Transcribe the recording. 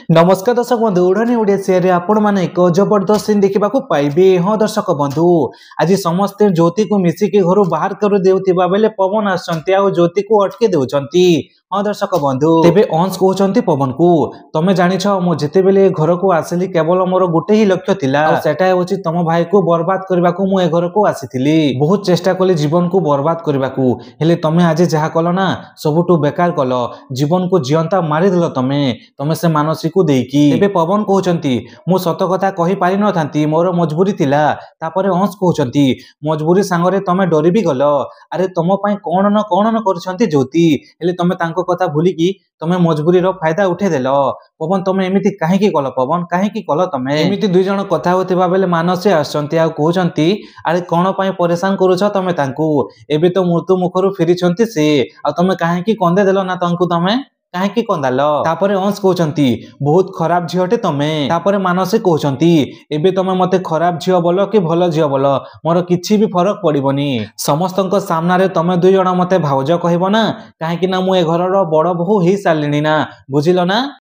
ନମସ୍କାର ଦର୍ଶକ ବନ୍ଧୁ, ଉଡ଼ାନି ଓଡ଼ିଆ ସିରିଏଲରେ ଆପଣମାନେ ଏକ ଜବରଦସ୍ତ ସିନ୍ ଦେଖିବାକୁ ପାଇବେ। ହଁ ଦର୍ଶକ ବନ୍ଧୁ, ଆଜି ସମସ୍ତେ ଜ୍ୟୋତିକୁ ମିଶିକି ଘରୁ ବାହାର କରି ଦେଉଥିବା ବେଳେ ପବନ ଆସୁଛନ୍ତି ଆଉ ଜ୍ୟୋତିକୁ ଅଟକି ଦେଉଛନ୍ତି। ହଁ ଦର୍ଶକ ବନ୍ଧୁ, ତେବେ ଅଂଶ କହୁଛନ୍ତି ପବନକୁ, ତମେ ଜାଣିଛ ମୁଁ ଯେତେବେଳେ ଏ ଘରକୁ ଆସିଲି କେବଳ ମୋର ଗୋଟେ ହିଁ ଲକ୍ଷ୍ୟ ଥିଲା, ଆଉ ସେଟା ହେଉଛି ତମ ଭାଇକୁ ବର୍ବାଦ କରିବାକୁ। ମୁଁ ଏ ଘରକୁ ଆସିଥିଲି, ବହୁତ ଚେଷ୍ଟା କଲି ଜୀବନକୁ ବର୍ବାଦ କରିବାକୁ, ହେଲେ ତମେ ଆଜି ଯାହା କଲ ନା ସବୁଠୁ ବେକାର କଲ। ଜୀବନକୁ ଜିଅନ୍ତା ମାରିଦେଲ ତମେ, ତମେ ସେ ମାନସୀକୁ ଦେଇକି। ଏବେ ପବନ କହୁଛନ୍ତି, ମୁଁ ସତ କଥା କହିପାରିନଥାନ୍ତି, ମୋର ମଜବୁରି ଥିଲା। ତାପରେ ଅଂଶ କହୁଛନ୍ତି, ମଜବୁରି ସାଙ୍ଗରେ ତମେ ଡରି ବି ଗଲ। ଆରେ ତମ ପାଇଁ କଣ ନ କଣ ନ କରିଛନ୍ତି ଜ୍ୟୋତି, ହେଲେ ତମେ ତାଙ୍କ କଥା ଭୁଲିକି ତମେ ମଜବୁରିର ଫାଇଦା ଉଠେଇଦେଲ। ପବନ, ତମେ ଏମିତି କାହିଁକି କଲ? ପବନ, କାହିଁକି କଲ ତମେ ଏମିତି? ଦୁଇ ଜଣ କଥା ହଉଥିବା ବେଳେ ମାନସୀ ଆସୁଛନ୍ତି ଆଉ କହୁଛନ୍ତି, ଆରେ କଣ ପାଇଁ ପରେଶାନ କରୁଛ ତମେ ତାଙ୍କୁ? ଏବେ ତ ମୃତ୍ୟୁ ମୁଖରୁ ଫେରିଛନ୍ତି ସେ, ଆଉ ତମେ କାହିଁକି କନ୍ଦେଇ ଦେଲ ନା ତାଙ୍କୁ? ତମେ କାହିଁକି କନ୍ଦାଲ? ତାପରେ ଅଂଶ କହୁଛନ୍ତି, ବହୁତ ଖରାପ ଝିଅଟେ ତମେ। ତାପରେ ମାନସୀ କହୁଛନ୍ତି, ଏବେ ତମେ ମତେ ଖରାପ ଝିଅ ବୋଲ କି ଭଲ ଝିଅ ବୋଲ, ମୋର କିଛି ବି ଫରକ ପଡିବନି। ସମସ୍ତଙ୍କ ସାମ୍ନାରେ ତମେ ଦୁଇ ଜଣ ମତେ ଭାଉଜ କହିବ ନା, କାହିଁକି ନା ମୁଁ ଏ ଘରର ବଡ ବୋହୂ ହେଇସାରିଲିଣି ନା, ବୁଝିଲ ନା?